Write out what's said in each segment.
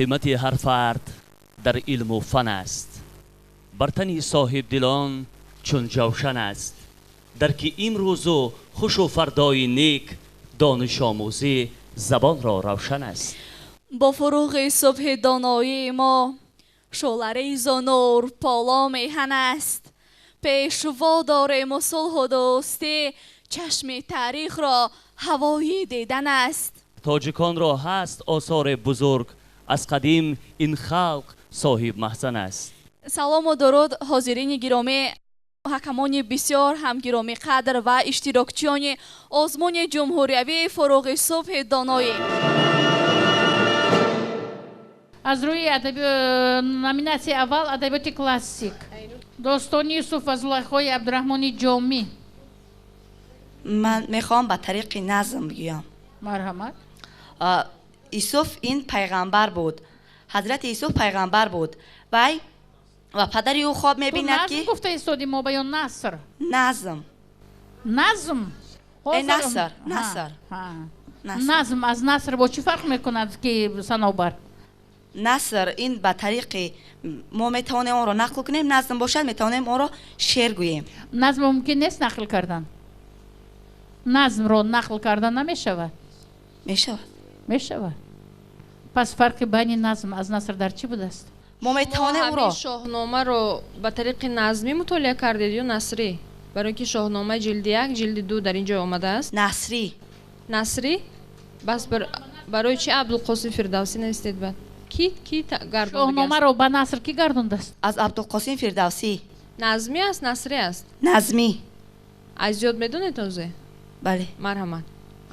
Қимати ҳар фард дар илму фан аст, бар тани соҳибдилон чун ҷавшан аст. Дар ки имрӯзу хушу фардои нек, донишомӯзӣ забонро равшан аст. Бо фуруғи субҳи доноии мо шӯъларезу нур поло меҳан аст. Пешво дорему сулҳу дӯстӣ, чашми таърихро ҳавои дидан аст. Тоҷиконро ҳаст осори бузург, аз қадим ин халқ соҳиб маҳзан аст. Салому дуруд, ҳозирини гиромӣ, ҳакамони бисёр ҳам гиромӣ қадр ва иштирокчиёни озмуни ҷумҳуриявии фуруғи субҳи доноӣ. Аз рӯи номинатсияи аввал адабиёти классик, достони Юсуф ва Зулайхои Абдураҳмони Ҷомӣ. Ман мехоҳам ба тариқи назм бигӯям. Марҳамат. Юсуф ин пайғамбар буд. Ҳазрати Юсуф пайғамбар буд. Вай ва падари ӯ хоб мебинад ки назм гуфта истоди мо ба ё наср? Назм. Назм? Наср, наср. Назм аз наср бо чӣ фарқ мекунад ки Санобар? Наср ин ба тариқи мо метавонем онро нақл кунем, назм бошад метавонем онро шеър гӯем. Назм мумкин нест нақл кардан? Назмро нақл кардан намешавад? Мешавад. Мешавад. Пас фарқи байни назм аз наср дар чӣ будааст? Мо метавонем ӯро шоҳномаро ба тариқи назмӣ мутолиа кардед ё насрӣ? Барои ин ки шоҳнома ҷилди як, ҷилди ду дар ин ҷо омадааст. Насрӣ. Насрӣ? Бас барои чӣ Абдулқосим Фирдавсӣ навистед баъд? Ки гардондааст? Шоҳномаро ба наср кӣ гардондааст? Аз Абдулқосим Фирдавсӣ. Назмӣ аст, насрӣ аст? Назмӣ. Аз ёд медонед озе? Бале. Марҳамат.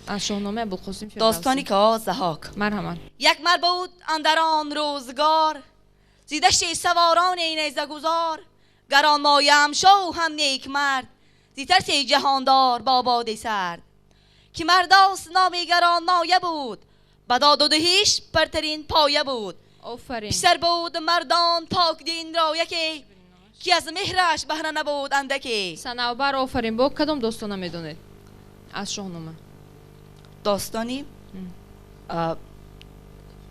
Аз шоҳномаи Абдулқосим Фирдавсӣ. Достони Као Заҳок. Марҳамат. Як мард буд андар он рӯзгор, зи дашти саворони найзагузор, гаронмоям шоҳ ҳам некмард, зи тарси ҷаҳондор бо боди сард. Ки мардост номи гаронмоя буд, ба доду диҳиш бартарин поя буд. Офарин. Писар буд мардон покдинро яке, ки аз меҳраш баҳра набуд андаке. Санавбар, офарин. Бо кадом достона медонед аз шоҳнома? Достони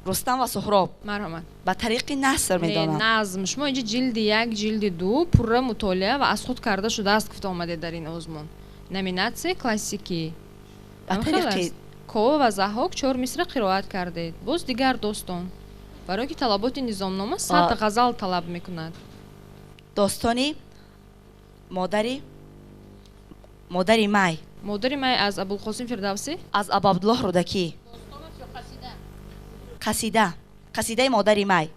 Рустам ва Суҳроб. Марҳамат. Ба тариқи наср медонам. Назм. Шумо инҷа ҷилди як, ҷилди ду пурра мутолиа ва аз худ карда шудааст гуфта омадед дар ин озмун. Номинатсияи классикӣ. Ба тариқи Кова ва Заҳок 4 мисра қироат кардед. Боз дигар достон. Барои ки талаботи низомнома 100 ғазал талаб мекунад. Достони модари май. Модари май аз Абулқосим Фирдавсӣ? Аз Абуабдуллоҳ Рӯдакӣ. Қасида. Қасидаи модари май.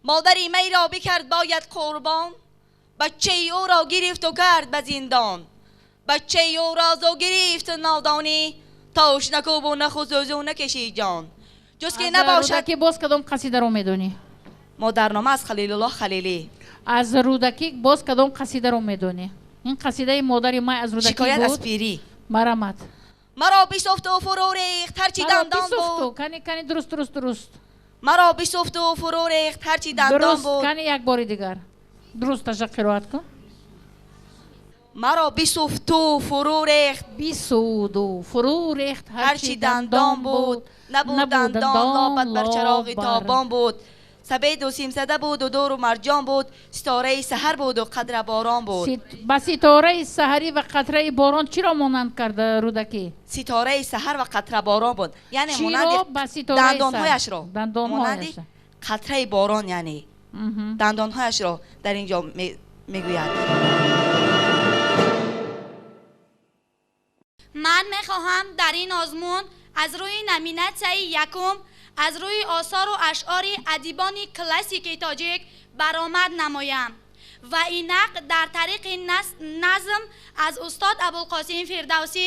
Модари майро бикард бояд қурбон, бачаи ӯро гирифту кард ба зиндон. Бачаи ӯро зу гирифт нодонӣ, тош накӯбу нахӯзӯзу накаши ҷон. Ҷуз ки набошад. Рӯдакӣ боз кадом қасидаро медонӣ? Модарнома аз Халилуллоҳ Халилӣ. Аз Рӯдакӣ боз кадом қасидаро медонӣ? Ин қасидаи модари май аз Рӯдакӣ буд? Шикоят аз пирӣ. Марҳамат. Маро бисуфту фурӯ рехт ҳарчи дандон буд. Кани, кани, дуруст, дуруст, дуруст. Маро бисуфту фурӯ рехт ҳарчи дандон буд. Кани як бори дигар. Дуруст таша қироат кун. Маро бисуфту фурӯ рехт. Бисуду фурӯ рехт ҳарчи дандон буд. Набуд дандон лобад бар чароғи тобон буд. Сабеду симзада буду дуру марҷон буд, ситораи саҳар буду қадра борон буд. Ба ситораи саҳарӣ ва қатраи борон чиро монанд карда Рӯдакӣ? Ситораи саҳар ва қатра борон буд, яъне монанди дандонҳояшро, монанди қатраи борон, яъне дандонҳояшро дар ин ҷо мегӯяд. Ман мехоҳам дар ин озмун аз рӯи номинатсияи якум аз рӯи осору ашъори адибони классики тоҷик баромад намоям ва инак дар тариқи назм аз устод Абулқосим Фирдавсӣ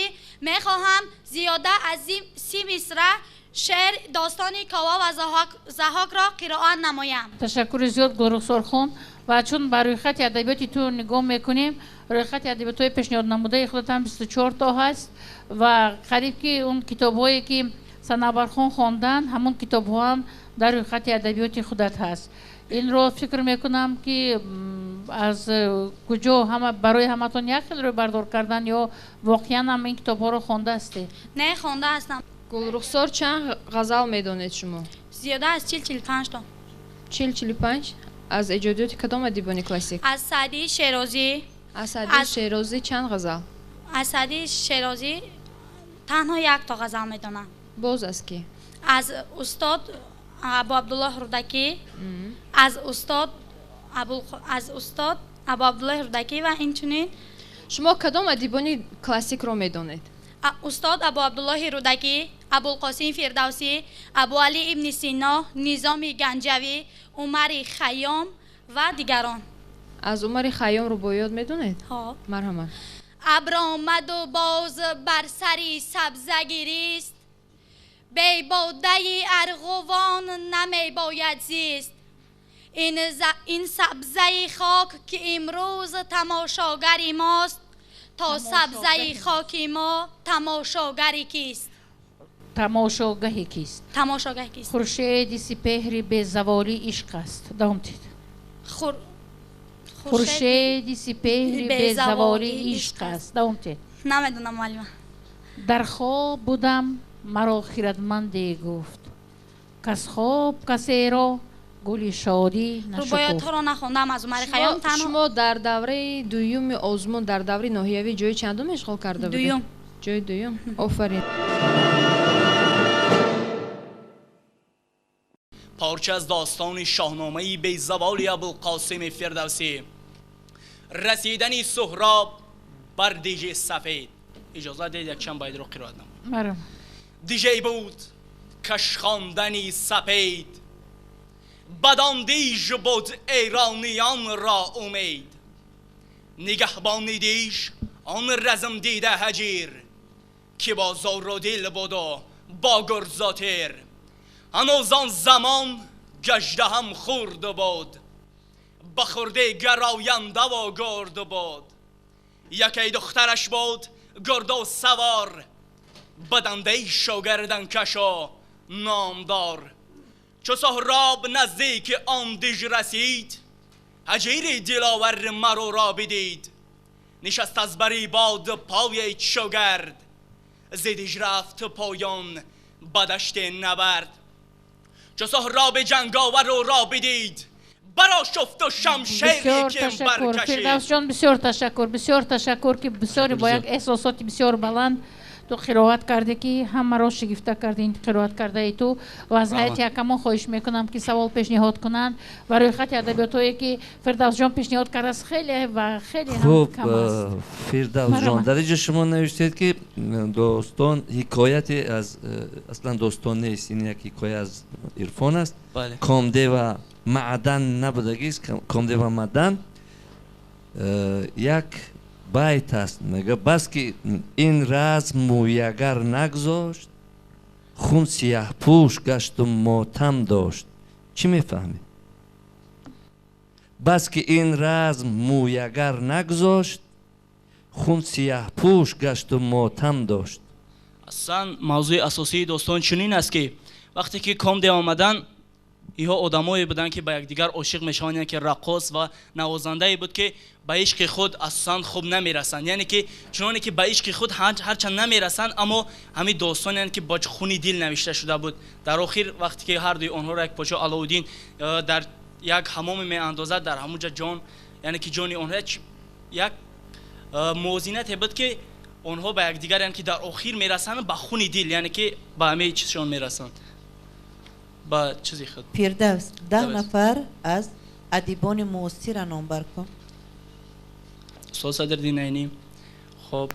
мехоҳам зиёда аз 30 мисра шеър достони Кова ва Заҳокро қироат намоям. Ташаккури зиёд, Гулрухсорхон. Ва чун ба рӯйхати адабиёти ту нигоҳ мекунем, рӯйхати адабиётҳои пешниҳоднамудаи худатам 24 то ҳаст ва қариб ки он китобҳое ки Санавбархон хондан, ҳамон китобҳо ҳам дар рӯйхати адабиёти худат ҳаст. Инро фикр мекунам ки аз куҷо ҳама барои ҳаматон як хел рӯйбардор кардан ё воқеан ҳам ин китобҳоро хонда ҳастед? Не, хонда ҳастам. Гулрухсор, чанд ғазал медонед шумо? Зиёда аз 40-45 то. 40-45? Аз эҷодиёти кадом адибони классик? Аз Саъдии Шерозӣ. Аз Саъдии Шерозӣ чанд ғазал? Аз Саъдии Шерозӣ танҳо як то ғазал медонам. Боз аз кӣ? Аз устод Абу Абдуллоҳ Рӯдакӣ, аз устод Абу Абдуллоҳ Рӯдакӣ ва инчунин. Шумо кадом адибони классикро медонед? Устод Абу Абдуллоҳи Рӯдакӣ, Абулқосим Фирдавсӣ, Абуалӣ ибни Сино, Низоми Ганҷавӣ, Умари Хайём ва дигарон. Аз Умари Хайём рубоиёт медонед? Ҳо. Марҳамат. Абр омаду боз бар сари сабза гирист, бебодаи арғувон намебояд зист. Ин сабзаи хок ки имрӯз тамошогари мост, то сабзаи хоки мо тамошогари кист? Тамошогаҳи кист? Тамошогаҳи кист? Хуршеди сипеҳри безаволӣ ишқ аст. Давом диҳед. Хуршеди сипеҳри безаволӣ ишқ аст. Давом диҳед. Намедонам, муаллима. Дар хоб будам, маро хирадманде гуфт, кас хоб касеро гули шодӣ нашукуфт. Рубоиётҳоро нахондам аз Умари Хайём танҳо. Шумо дар давраи дуюми озмун, дар давраи ноҳиявӣ ҷои чандум ишғол карда будед? Дуюм. Ҷои дуюм. Офарин. Порча аз достони шоҳномаи безаволи Абулқосими Фирдавсӣ. Расидани Суҳроб бар дижи сафед. Иҷозат диҳед якчанд байтро қироат намоям. Дижей буд кашхондани сапед, бадон диж буд эрониёнро умед. Нигаҳбони диж он разм дида ҳаҷир, ки бо зору дил буду бо гурзу тир. Ҳанӯз он замон гаждаҳам хурд буд, ба хурде гарояндаву гурд буд. Яке духтараш буд гурду савор, бадандешу гарданкашу номдор. Чу Суҳроб наздики он диж расид, ҳаҷири диловар мароро бидид. Нишаст аз бари бод пои чугард, зи диж рафт поён ба дашти набард. Чу Суҳроби ҷанговар ӯро бидид, барошуфту шамшере ки баркашид. Фирдавсҷон, бисёр ташаккур, бисёр ташаккур, ки бисёре бо як эҳсосоти бисёр баланд ту қироат карде, ки ҳамаро шигифта карди ин қироат кардаи ту. Ва аз ҳайати ҳакамон хоҳиш мекунам, ки савол пешниҳод кунанд ва рӯйхати адабиётҳое ки Фирдавсҷон пешниҳод кардааст хеле ва хеле ҳам кам аст. Хуб, Фирдавсҷон, дар инҷо шумо навиштед, ки достон ҳикояте аз аслан достон нест, ин як ҳикоя аз ирфон аст. Комде ва маъдан набудагист, комде ва маъдан як байт аст. Мега бас ки ин разм мӯягар нагзошт, хун сияҳпӯш гашту мотам дошт. Чӣ мефаҳмед? Бас ки ин разм мӯягар нагзошт, хун сияҳпӯш гашту мотам дошт. Аслан мавзӯи асосии достон чунин аст, ки вақте ки комде омадан, инҳо одамое буданд, ки ба якдигар ошиқ мешаванд, яъне ки раққос ва навозандае буд, ки ба ишқи худ асосан хуб намерасанд, яъне ки чуноне ки ба ишқи худ ҳарчанд намерасанд, аммо ҳамин достон, яъне ки бо хуни дил навишта шуда буд. Дар охир вақте ки ҳардуи онҳоро як подшоҳ Алоуддин дар як ҳамоме меандозад, дар ҳамон ҷа ҷон, яъне ки ҷони онҳо як мувозинате буд, ки онҳо ба якдигар, яъне ки дар охир мерасанд ба хуни дил, яъне ки ба ҳамаи чизшон мерасанд, ба чизи худ. Фирдавс, 10 нафар аз адибони муосира номбар кун. Устод Садриддин Айнӣ, хоб,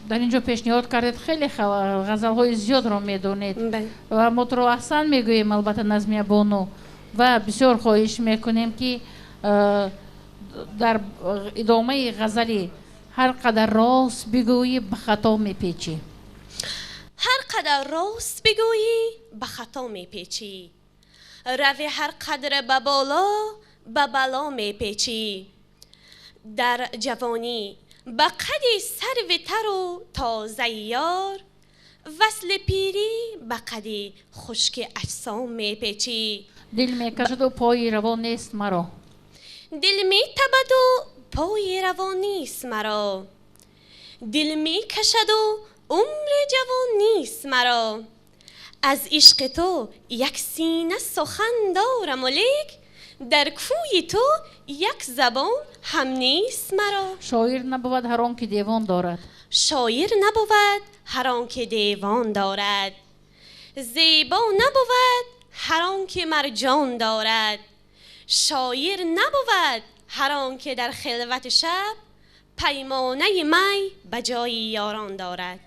дар ин ҷо пешниҳод кардед, хеле ғазалҳои зиёдро медонед ва мо туро аҳсан мегӯем, албатта, Назмия бону, ва бисёр хоҳиш мекунем, ки дар идомаи ғазали ҳар қадар рост бигӯӣ, ба хато мепечӣ. Ҳар қадар рост бигӯӣ, ба хато мепечӣ. Рави ҳар қадр ба боло, ба бало мепечӣ. Дар ҷавонӣ ба қади сарви тару тозаи ёр, васли пирӣ ба қади хушки аҷсом мепечӣ. Дил мекашаду пои раво нест маро. Дил метабаду пои равон нест маро. Дил мекашад у умри ҷавон нест маро. Аз ишқи ту як сина сухан дорам, лек дар кӯи ту як забон ҳам нест маро. Шоир набувад ҳар он ки девон дорад. Шоир набувад ҳар он ки девон дорад. Зебо набувад ҳар он ки марҷон дорад. Шоир набувад ҳар он ки дар хилвати шаб паймонаи май ба ҷои ёрон дорад.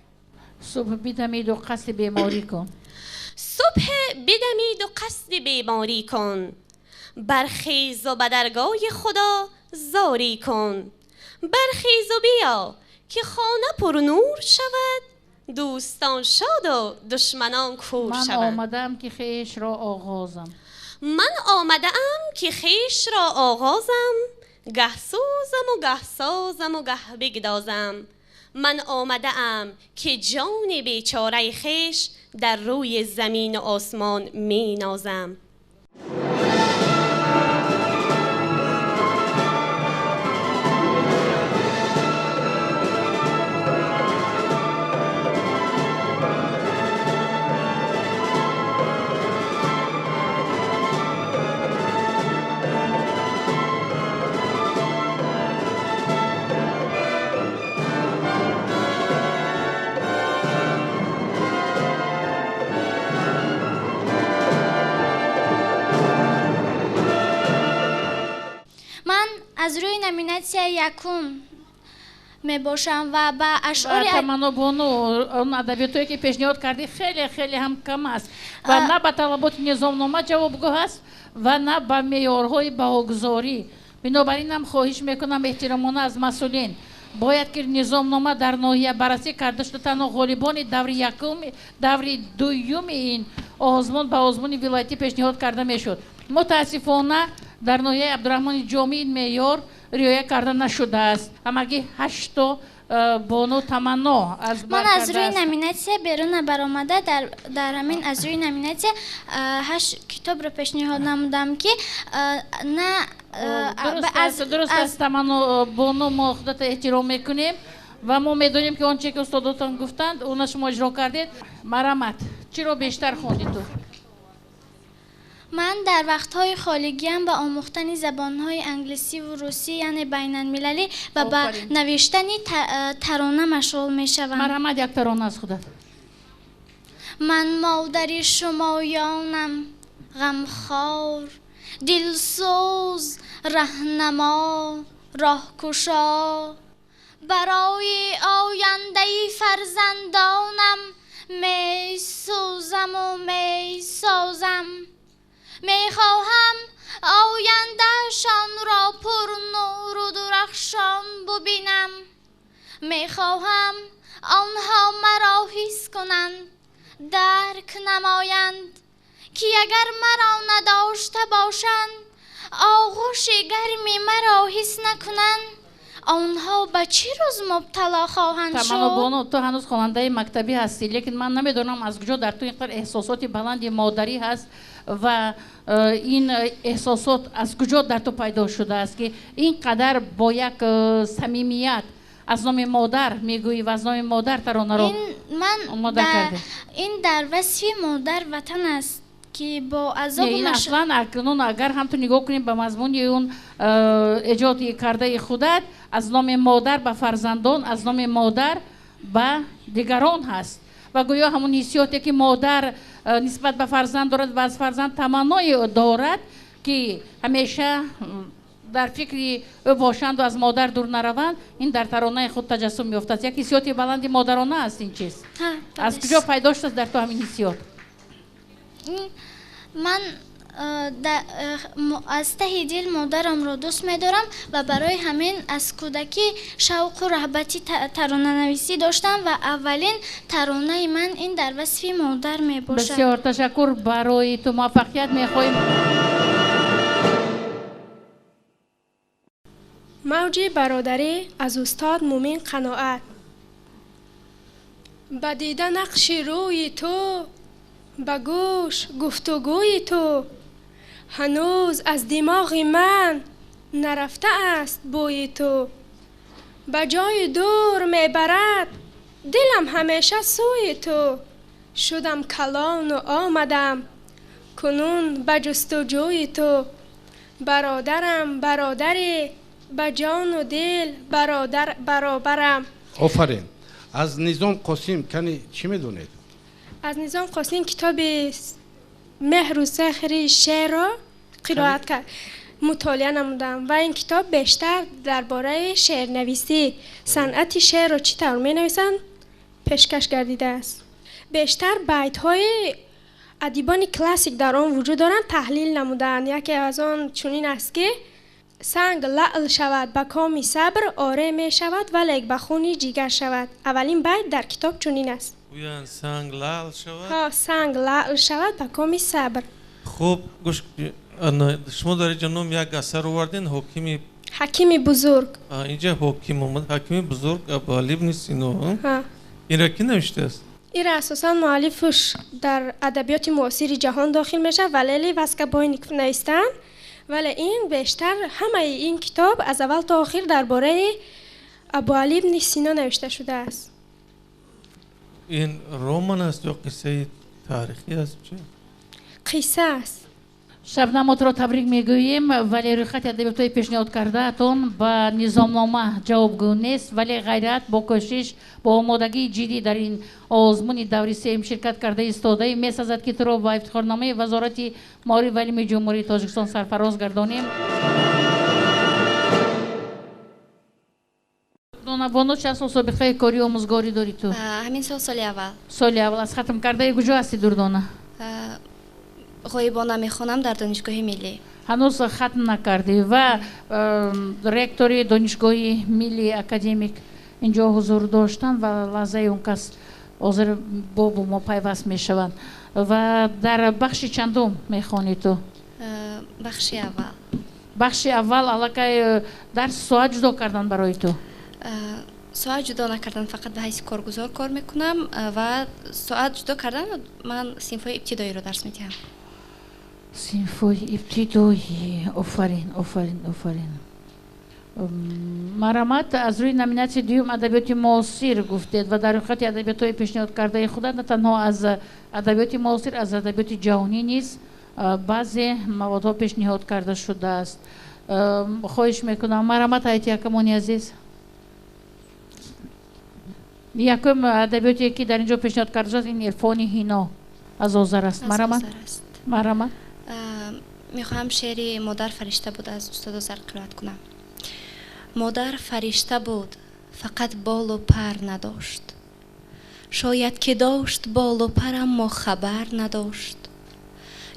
Субҳ бидамиду қасди беморӣ кун. Субҳ бидамиду қасди беморӣ кун. Бархезу ба даргоҳи Худо зорӣ кун. Бархезу биё ки хона пурнур шавад, дӯстон шоду душманон кур шаванд. Ман омадаам ки хешро оғозам. Ман омадаам ки хешро оғозам, гаҳ сӯзаму гаҳ созаму гаҳ бигдозам. Ман омадаам ки ҷони бечораи хеш дар рӯи замину осмон менозам. Аз рӯи номинатсияи якум мебошам ва ба ашъори Таманно бону, он адабиётое ки пешниҳод кардӣ хеле хеле ҳам кам аст ва на ба талаботи низомнома ҷавобгӯ ҳаст ва на ба меъёрҳои баҳогузорӣ. Бинобар ин ҳам хоҳиш мекунам эҳтиромона аз масъулин, бояд ки низомнома дар ноҳия баррасӣ карда шуда, танҳо ғолибони даври якум, даври дуюми ин озмун ба озмуни вилоятӣ пешниҳод карда мешуд. Мутаассифона дар ноҳияи Абдураҳмони Ҷомӣ ин меъёр риоя карда нашудааст. Ҳамагӣ 8 бону Таманно аз ман аз рӯи номинатсия берун баромада дар ҳамин аз рӯи номинатсия 8 китобро пешниҳод намудам ки на дуруст аст. Таманно бону, мо худата эҳтиром мекунем ва мо медонем ки он че ки устодотон гуфтанд, она шумо иҷро кардед. Марамат, чиро бештар хонди ту? Ман дар вақтҳои холигиам ба омӯхтани забонҳои англисӣ ву русӣ, яъне байналмилалӣ, ва ба навиштани тарона машғул мешавам. Марҳамат, як тарона аз худат. Ман модари шумоёнам, ғамхор, дилсӯз, раҳнамо, роҳкушо. Барои ояндаи фарзандонам месӯзаму месозам. Мехоҳам ояндашонро пурнуру дурахшон бубинам. Мехоҳам онҳо маро ҳис кунанд, дарк намоянд, ки агар маро надошта бошанд, оғӯши гарми маро ҳис накунанд, онҳо ба чӣ рӯз мубтало хоҳанд шуд? Таманно бону, ту ҳанӯз хонандаи мактабӣ ҳастӣ, лекин ман намедонам аз куҷо дар ту ин қадар эҳсосоти баланди модарӣ ҳаст ва ин эҳсосот аз куҷо дар ту пайдо шудааст, ки ин қадар бо як самимият аз номи модар мегӯӣ ва аз номи модар таронаро омода кардӣ? Ин дар васфи модар ватан аст ки бо азобу ин аслан акнун агар ҳам ту нигоҳ кунем ба мазмуни он эҷоди кардаи худат, аз номи модар ба фарзандон, аз номи модар ба дигарон ҳаст ва гӯё ҳамон ҳиссиёте ки модар нисбат ба фарзанд дорад ва аз фарзанд таманное дорад, ки ҳамеша дар фикри ӯ бошанд ва аз модар дур нараванд, ин дар таронаи худ таҷассум меёфтааст. Як ҳиссиёти баланди модарона аст ин чиз. Аз куҷо пайдо шудааст дар ту ҳамин ҳиссиёт? Ман аз таҳи дил модарамро дӯст медорам ва барои ҳамин аз кӯдакӣ шавқу раҳбати таронанависӣ доштам ва аввалин таронаи ман ин дар васфи модар мебошад. Бисёр ташаккур, барои ту муваффақият мехоҳем. Мавҷи бародарӣ аз устод Мумин Қаноат. Ба дида нақши рӯи ту, ба гӯш гуфтугӯи ту, ҳанӯз аз димоғи ман нарафта аст бӯи ту. Ба ҷои дур мебарад дилам ҳамеша сӯи ту. Шудам калону омадам кунун ба ҷустуҷӯи ту. Бародарам бародарӣ, ба ҷону дил бародар баробарам. Офарин. Аз Низом Қосим кани чӣ медонед? Аз Низом Қосим китоби меҳру сехри шеърро қироат кард, мутолиа намудам ва ин китоб бештар дар бораи шеърнависӣ, санъати шеърро чӣ тавр менависанд пешкаш гардидааст. Бештар байтҳои адибони классик дар он вуҷуд доранд, таҳлил намудаанд. Яке аз он чунин аст, ки санг лаъл шавад ба коми сабр, оре мешавад, валек ба хуни ҷигар шавад. Аввалин байт дар китоб чунин аст. Гӯянд санг лаъл шавад? Ҳо, санг лаъл шавад ба коми сабр. Хуб, гӯш, шумо дар инҷа ном як асар овардин, ҳокими Ҳакими бузург. Инҷа ҳоким омад, ҳакими бузург Абуалӣ ибни Сино. Инро кӣ навиштааст? Инро асосан муаллифаш дар адабиёти муосири ҷаҳон дохил мешавад, Валерий Воскобойников навистанд. Вале ин бештар ҳамаи ин китоб аз аввал то охир дар бораи Абуалӣ ибни Сино навишта шудааст. Ин роман аст ё қиссаи таърихӣ аст? Чӣ? Қисса аст. Шабнамотро табрик мегӯем, вале рӯйхати адабиётҳои пешниҳод кардаатон ба низомнома ҷавобгӯ нест, вале ғайрат бо кӯшиш, бо омодагии ҷиддӣ дар ин озмуни даври сеюм ширкат карда истодаӣ. Месазад, ки туро ба ифтихорномаи Вазорати маориф ва илми Ҷумҳурии Тоҷикистон сарфароз гардонем. Донабону, чанд сол собиқаи кории омӯзгорӣ дорӣ ту? Ҳамин сол, соли аввал. Соли аввал. Аз хатм кардаи куҷо ҳастӣ, Дурдона? Ғоибона мехонам дар Донишгоҳи миллӣ. Ҳанӯз хатм накардӣ ва ректори Донишгоҳи милли академик инҷо ҳузур доштанд ва лаҳзаи он кас ҳозир бо мо пайваст мешаванд. Ва дар бахши чандум мехонӣ ту? Бахши аввал. Бахши аввал. Аллакай дарс соат ҷудо кардан барои ту? Соат ҷудо накардан, фақат ба ҳайси коргузор кор мекунам ва соат ҷудо кардан, ман синфҳои ибтидоиро дарс медиҳам. Синфҳои ибтидоӣ. Офарин, офарин, офарин. Марҳамат, аз рӯи номинатсияи дуюм адабиёти муосир гуфтед ва дар рӯйхати адабиётҳои пешниҳод кардаи худа на танҳо аз адабиёти муосир, аз адабиёти ҷаҳонӣ низ баъзе маводҳо пешниҳод карда шудааст. Хоҳиш мекунам, марҳамат, ҳайати ҳакамони азиз. Якум адабиёте, ки дар ин ҷо пешниҳод карда шудааст, ин Ирфони Ҳино аз Озар аст. Марҳамат, марҳамат. Мехоҳам шеъри Модар фаришта буд аз устод Озар қироат кунам. Модар фаришта буд, фақат болу пар надошт. Шояд ки дошт болу пар, аммо хабар надошт.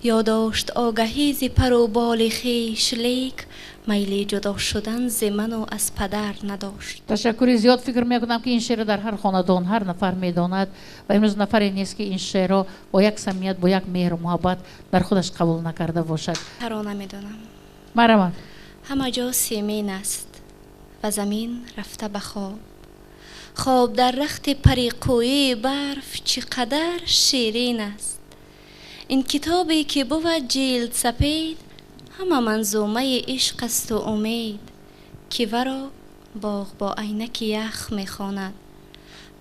Ё дошт огаҳӣ зи пару боли хеш, лек майли ҷудо шудан зи ману аз падар надошт. Ташаккури зиёд. Фикр мекунам, ки ин шеърро дар ҳар хонадон ҳар нафар медонад ва имрӯз нафаре нест, ки ин шеърро бо як самимият, бо як меҳру муҳаббат дар худаш қабул накарда бошад. Тарона медонам. Марҳамат. Ҳама ҷо семин аст ва замин рафта ба хоб. Хоб дар рахти париқӯии барф чӣ қадар ширин аст. Ин китобе ки бувад ҷилд сапед, ҳама манзумаи ишқ асту умед, ки варо боғ бо айнаки ях мехонад.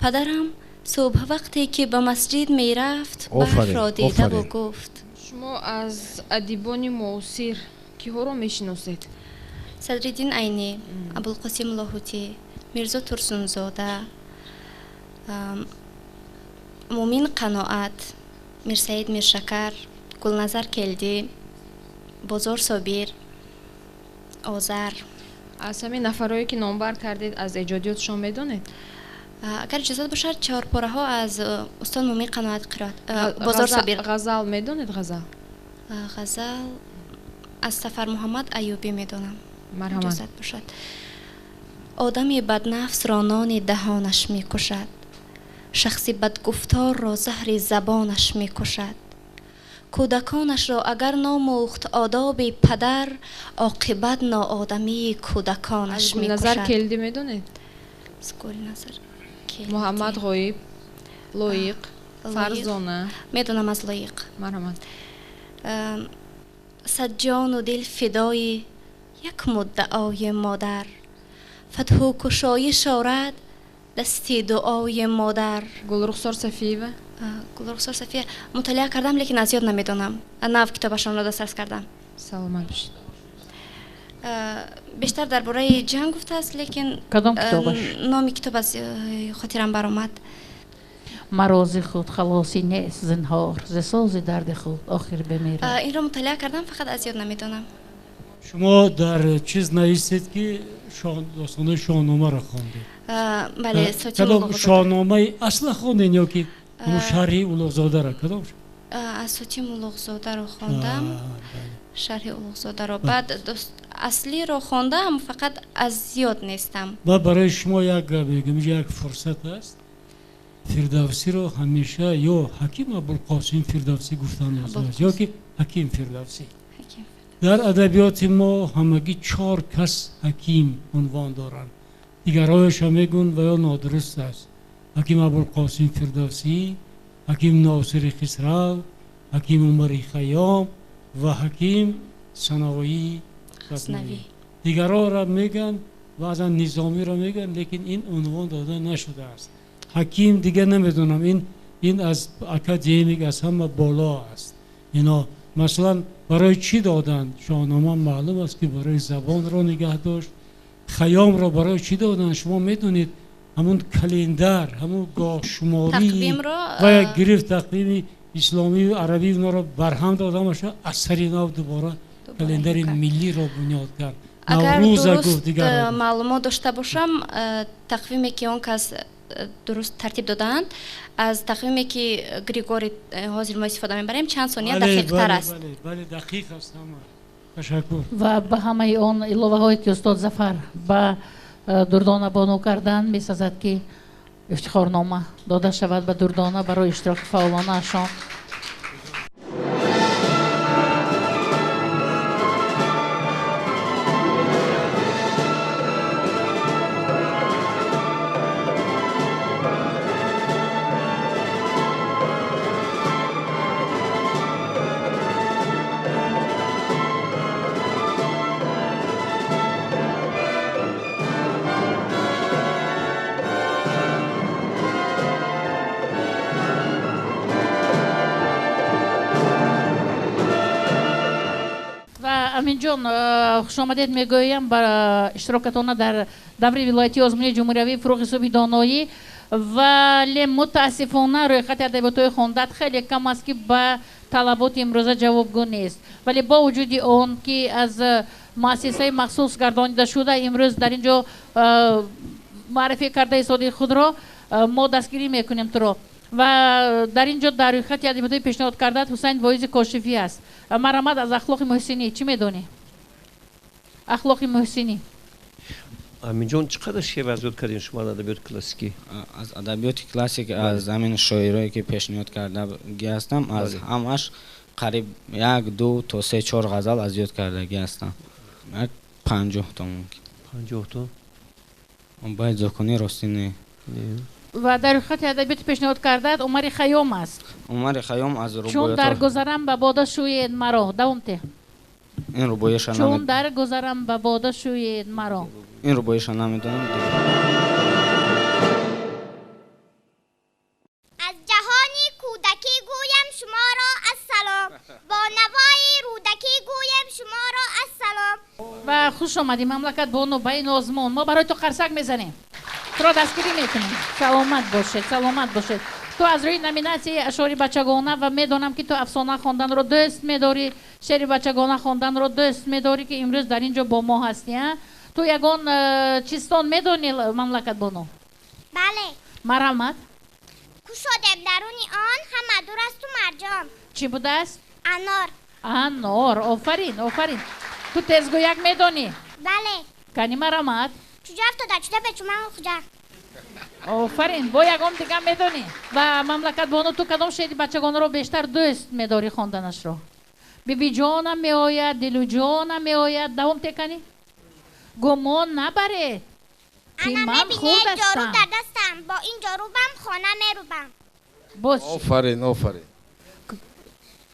Падарам субҳ вақте ки ба масҷид мерафт, барфро дидаву гуфт. Шумо аз адибони муосир киҳоро мешиносед? Садриддин Айнӣ, Абулқосим Лоҳутӣ, Мирзо Турсунзода, Мумин Қаноат, Мирсаид Миршакар, Гулназар Келдӣ, Бозор Собир, Озар. Аз ҳамин нафарое, ки номбар кардед, аз эҷодиётшон медонед? Агар иҷозат бошад, чорпораҳо аз устод Мумин Қаноат қироат, Бозор Собир. Ғазал медонед? Ғазал? Ғазал аз Сафар Муҳаммад Аюбӣ медонам. Марҳамат. Иҷозат бошад. Одами баднафсро нони даҳонаш мекушад, шахси бадгуфторро заҳри забонаш мекушад. Кӯдаконашро агар номӯхт одоби падар, оқибат ноодамии кӯдаконаш Аз Гулназар мекушад. Келдӣ медонед? Аз Гулназар Келдӣ. Муҳаммад Ғоиб, Лоиқ, Фарзона. Медонам аз Лоиқ. Марҳамат. Сад ҷону дил фидои як муддаои модар, фатҳу кушоиш орад дасти дуои модар. Гулрухсор Сафиева. Гулрухсор Сафия мутолиа кардам, лекин аз ёд намедонам. Нав китобашонро дастрас кардам. Саломат бошед. Бештар дар бораи ҷанг гуфтааст, лекин кадом китобаш? Номи китоб аз хотирам баромад. Марози худ халоси нест зинҳор, зи сози дарди худ охир бимирад. Инро мутолиа кардам, фақат аз ёд намедонам. Шумо дар чиз нависед ки достонои Шоҳномаро хондед? Бале, кадом Шоҳномаи асла хондед ё ки ҳамун шарҳи Улуғзодаро? Кадом? Аз Сотим Улуғзодаро хондам, шарҳи Улуғзодаро. Баъд аслиро хондам, фақат аз ёд нестам. Ба барои шумо як мегӯям, инҷо як фурсат аст. Фирдавсиро ҳамеша ё Ҳаким Абулқосим Фирдавсӣ гуфтан лозим аст, ё ки Ҳаким Фирдавсӣ. Дар адабиёти мо ҳамагӣ 4 кас ҳаким унвон доранд. Дигарҳояшо мегӯянд ва ё нодуруст аст. Ҳаким Абулқосим Фирдавсӣ, Ҳаким Носири Хисрав, Ҳаким Умари Хайём ва Ҳаким Саноии Ғазнавӣ. Дигарҳоро мегӯянд, баъзан Низомиро мегӯянд, лекин ин унвон дода нашудааст. Ҳаким дига намедонам, ин аз академик аз ҳама боло аст. Ино масалан барои чӣ доданд? Шоҳнома маълум аст ки барои забонро нигаҳ дошт. Хайёмро барои чӣ доданд? Шумо медонед ҳамун календар, ҳамун гоҳшуморӣ ва гирифт тақвими исломию арабӣ инҳоро барҳам додамаша, аз сари нав дубора календари миллиро бунёд кард. Агар дуруст маълумот дошта бошам, тақвиме ки он кас дуруст тартиб додаанд, аз тақвиме ки Григорий ҳозир мо истифода мебарем чанд сония дақиқтар аст. Бале, дақиқ аст ҳама. Ташаккур. Ва ба ҳамаи он иловаҳое ки устод Зафар ба Дурдона бону карданд, месазад ки ифтихорнома дода шавад ба Дурдона барои иштироки фаъолонаашон. Аминҷон, хушомадед мегӯям ба иштирокатона дар даври вилоятии озмуни ҷумҳуриявии фурӯғи субҳи доноӣ. Вале мутаассифона рӯйхати адабиётҳои хондат хеле кам аст ки ба талаботи имрӯза ҷавобгӯ нест. Вале бо вуҷуди он ки аз муассисаи махсус гардонида шуда имрӯз дар ин ҷо муаррифӣ карда истоди худро, мо дастгирӣ мекунем туро. Ва дар ин ҷо дар рӯйхати адабиётҳои пешниҳод кардаат Ҳусайн Воизи Кошифӣ аст. Марамад аз ахлоқи муҳсинӣ чӣ медонӣ? Ахлоқи муҳсинӣ. Аминҷон, чӣ қадар шеър аз ёд кардем шумо аз адабиёти классикӣ? Аз адабиёти классик аз ҳамин шоирое ки пешниҳод кардагӣ ҳастам, аз ҳамаш қариб 1, 2 то 3, 4 ғазал аз ёд кардагӣ ҳастам. 50 то мумкин. 50 то? Бояд зокунӣ ростӣ не. Ва дар рӯйхати адабиёти пешниҳод кардаат Умари Хайём аст. Умари Хайём аз рубоиёт. Чун дар гузарам ба бода шӯед маро. Давом те. Ин рубоиша Чун дар гузарам ба бода шӯед маро. Ин рубоиша намедонам. Аз ҷаҳони кӯдакӣ гӯям шуморо ассалом, бо навои рӯдакӣ гӯям шуморо ассалом. Ва хуш омадӣ мамлакат бону ба ин озмун. Мо барои ту қарсак мезанем. Туро дастгирӣ мекунем. Саломат бошед, саломат бошед. Ту аз рӯи номинатсияи ашъори бачагона ва медонам ки ту афсона хонданро дӯст медорӣ, шеъри бачагона хонданро дӯст медорӣ ки имрӯз дар ин ҷо бо мо ҳастӣ. Ту ягон чистон медонӣ мамлакат бону? Бале. Марҳамат. Кушодем даруни он ҳама дур асту марҷон. Чӣ будааст? Анор. Анор. Офарин, офарин. Ту тезгӯяк медонӣ? Бале. Кани марҳамат. Чуҷа афтода чуда бечуман хуҷа. Офарин, бо ягон дига медонӣ. Ва мамлакат бону, ту кадом шеъри бачагонаро бештар дӯст медорӣ хонданашро? Бибиҷонам меояд, дилуҷонам меояд. Давом теканӣ? Гумон набаред ки ман хурд ҷоруб ҳастам. Дар дастам, бо ин ҷорубам хона мерубам. Офарин, офарин.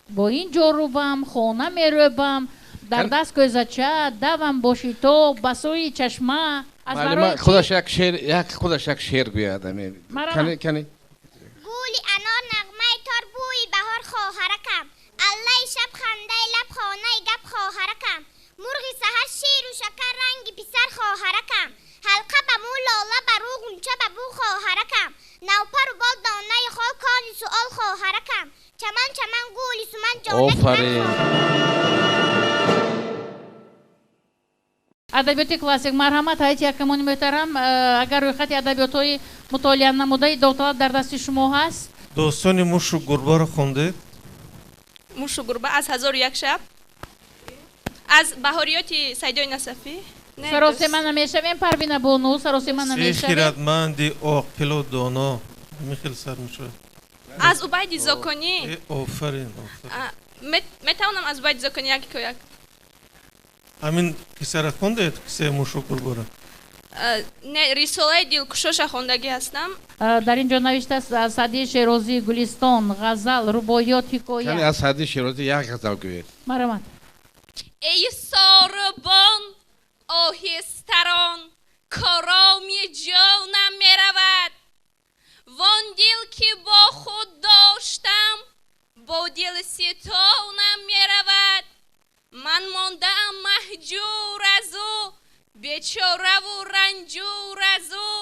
Бо ин ҷорубам хона мерӯбам. Дар даст кӯзача, давам бо шитоб ба сӯи чашма. Аз барои худаш як шеър, як худаш як шеър гӯяд. Кани, кани. Гули анор, нағмаи тор, бӯи баҳор, хоҳаракам. Аллаи шаб, хандаи лаб, хонаи гап, хоҳаракам. Мурғи саҳар, ширу шакар, ранги писар, хоҳаракам. Ҳалқа ба мӯ, лола ба рӯ, ғунча ба бӯ, хоҳаракам. Навпару бол, донаи хол, кони суол, хоҳаракам. Чаман, чаман, гули суман, ҷонаки ман. Офарин. Адабиёти классик, марҳамат, ҳайати ҳакамони муҳтарам, агар рӯйхати адабиётҳои мутолиа намудаи довталаб дар дасти шумо ҳаст. Достони мушу гурбаро хондед? Мушу гурба аз 1001 шаб, аз баҳориёти Сайдои Насафӣ. Саросема намешавем, Парвина бону, саросема намешавем. Хирадманди оқилу доно михел сар мешавад. Аз Убайди Зоконӣ. Офарин. Метавонам аз Убайди Зоконӣ як ҳикоя? Ҳамин қиссаро хондед, қиссаи мушу гурбаро? Не, рисолаи дилкушоша хондагӣ ҳастам. Дар ин ҷо навиштааст аз Саъдии Шерозӣ, Гулистон, ғазал, рубоиёт, ҳикоя. Кани, аз Саъдии Шерозӣ як ғазал гӯед. Марҳамат. Эй сорбон оҳистарон, короми ҷонам меравад. Вон дил ки бо худ доштам, бо дил ситонам меравад. Ман мондаам маҳҷур аз ӯ, бечораву ранҷур аз ӯ,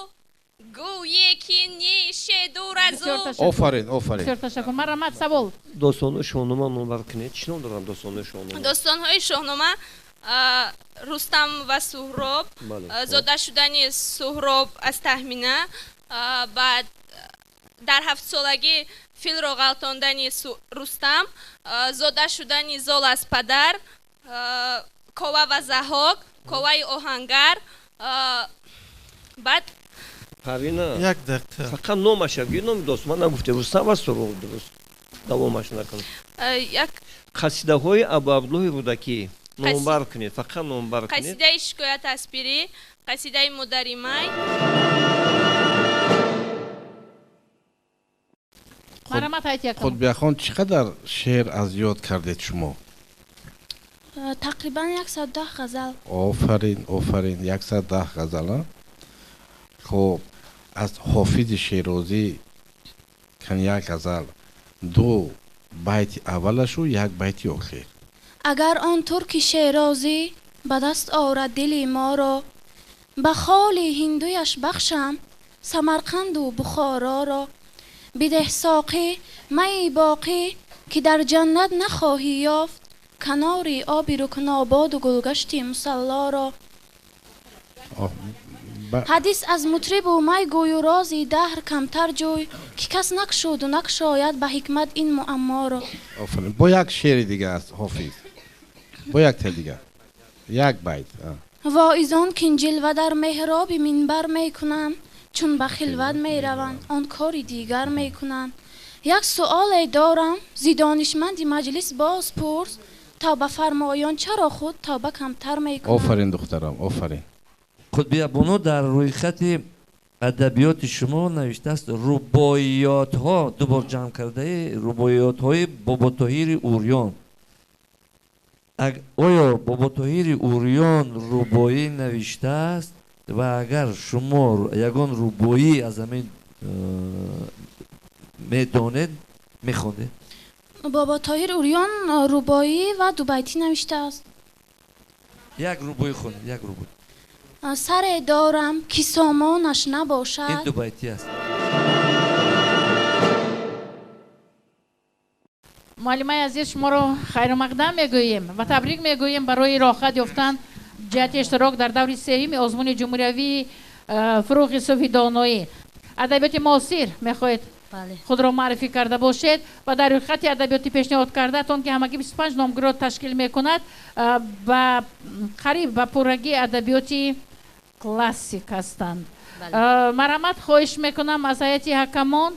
гӯе ки нише дур аз ӯ. Офарин, офарин. Бисёр ташаккур. Марҳамат, савол. Достонҳои Шоҳнома номбар кунед. Чӣ ном доранд достонҳои Шоҳнома? Достонҳои Шоҳнома, Рустам ва Суҳроб, зода шудани Суҳроб аз Таҳмина, баъд дар ҳафтсолагӣ филро ғалтондани Рустам, зода шудани Зол аз падар, Кова ва Заҳок, Коваи оҳангар, баъд Парвина, як дақиқа. Фақат номаша гӯй, номи дост. Ман нагуфтем Рустам ва Суҳроб, дуруст. Давомаш накун. Як қасидаҳои Абу Абдуллоҳи Рӯдакӣ номбар кунед, фақат номбар кунед. Қасидаи шикоят аз пирӣ, қасидаи модари май. Марҳамат, ҳайати ҳакамон. Қутбияхон, чӣ қадар шеър аз ёд кардед шумо? Тақрибан 110 ғазал. Офарин, офарин, 110 ғазал. Хуб, аз Ҳофизи Шерозӣ кан як ғазал, ду байти аввалашу як байти охир. Агар он турки шерозӣ ба даст орад дили моро, ба холи ҳиндуяш бахшам Самарқанду Бухороро. Бидеҳ соқӣ майи боқӣ, ки дар ҷаннат нахоҳӣ ёфт канори оби рукнободу гулгашти мусаллоро. Ҳадис аз мутрибу май гӯю рози даҳр камтар ҷӯй, ки кас накшуду накшояд ба ҳикмат ин муамморо. Офарин. Бо як шеъри дига аз Ҳофиз, бо як та дига, як байт. Воизон кин ҷилва дар меҳроби минбар мекунанд, чун ба хилват мераванд, он кори дигар мекунанд. Як суоле дорам зи донишманди маҷлис боз пурс, то ба фармоён чаро худ тавба камтар мекунанд. Офарин, духтарам, офарин. Қутбия бону, дар рӯйхати адабиёти шумо навиштааст рубоиётҳо, ду бор ҷамъ кардаи рубоиётҳои Боботоҳири Урён. Оё Боботоҳири Урён рубоӣ навиштааст ва агар шумо ягон рубоӣ аз ҳамин медонед, мехондед? Боботоҳир Урён рубоӣ ва дубайтӣ навиштааст. Як рубоӣ хонед, як рубоӣ. Саре дорам ки сомонаш набошад. Ин дубайтӣ аст. Муаллимаи азиз, шуморо хайрмақдам мегӯем ва табрик мегӯем барои роҳхат ёфтан ҷиҳати иштирок дар даври сеюми озмуни ҷумҳуриявии фурӯғи субҳи доноӣ. Адабиёти муосир мехоҳед худро муаррифӣ карда бошед ва дар рӯйхати адабиёти пешниҳод кардаатон, ки ҳамагӣ 25 номгӯро ташкил мекунад, ба қариб ба пуррагии адабиёти классик ҳастанд. Марҳамат, хоҳиш мекунам аз ҳайати ҳакамон